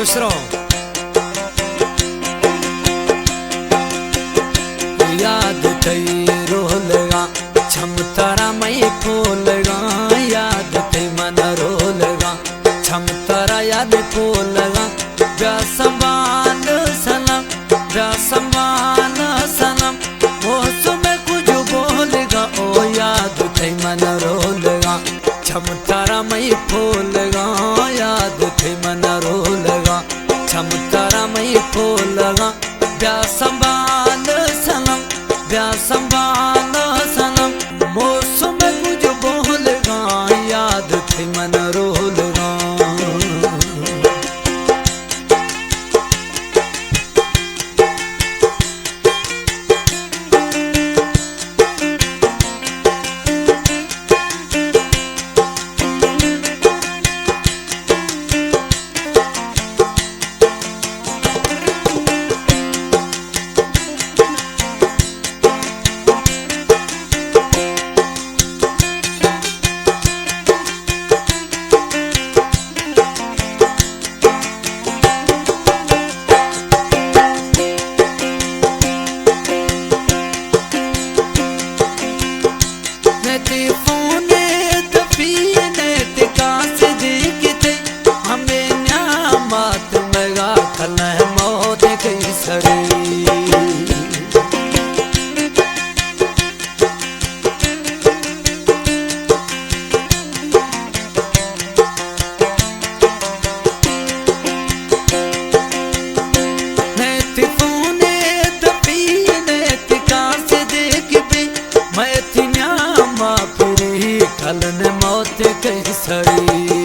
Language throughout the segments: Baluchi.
خوش رہو۔ یاد تئی رولگاں، چم ترا مئی پولگاں، یاد تئی من رولگاں، چم ترا یاد پولگاں، بیا سنبھال سنم، بیا سنبھال سنم، موسم کچھ بولگاں، او یاد تئی من رولگاں۔ چم ترا مئی پولگاں، یاد تئی من رولگاں، چم ترا مئی پولگاں، بیا سنبھال سنم، بیا سنبھال سنم، موسم کچھ بولگاں، یاد تئی من رولگاں۔ نہ تئی فون ءِ دپی، نہ تئی کاسے دیکھتے، ہمے نیامات مگا کلہ موت کئی سڑی۔ نہ تئی فون ءِ دپی، نہ تئی کاسے دیکھتے، مئے تئی نیاما پری کلن موت کئی سڑی۔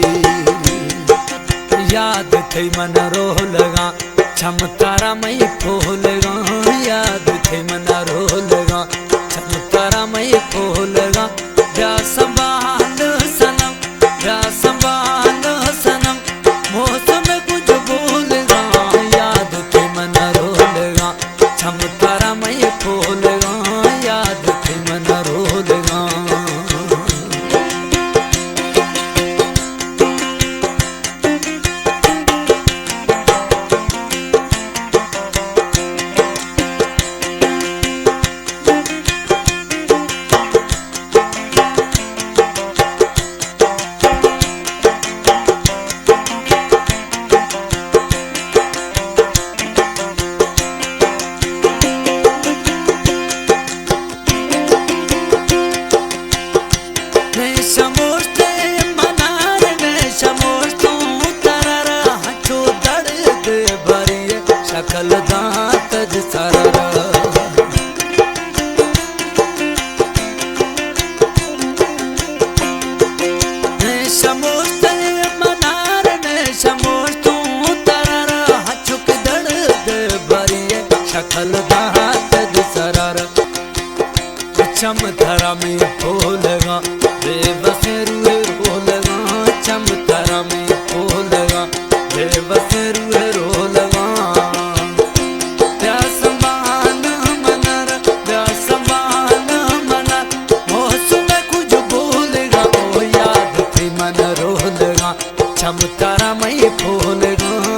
یاد تئی من رولگاں، چم ترا مئی پولگاں، یاد تئی من رولگاں، چم ترا مئی پولگاں، بیا سنبھال سنم، بیا سنبھال سنم، موسم کچھ بولگاں، یاد تئی من رولگاں، چم ترا مئی پولگاں، یاد تئی من رولگاں۔ نہ شموشتے منار، نہ شموشتوں ترارا، ہنچو درد بری شکل داں تج سرارا۔ نہ شموشتے منار، نہ شموشتوں ترارا، ہنچک درد بری شکل داں تج سرارا۔ چم ترا مئی پولگاں، بے وس روح رولگاں، چم ترا مئی پولگاں، بے وس روح رولگاں۔ بیا سنبھال منر، بیا سنبھال منر، موسم کچھ بولگاں، او یاد تئی من رولگاں، چم ترا مئی پولگاں۔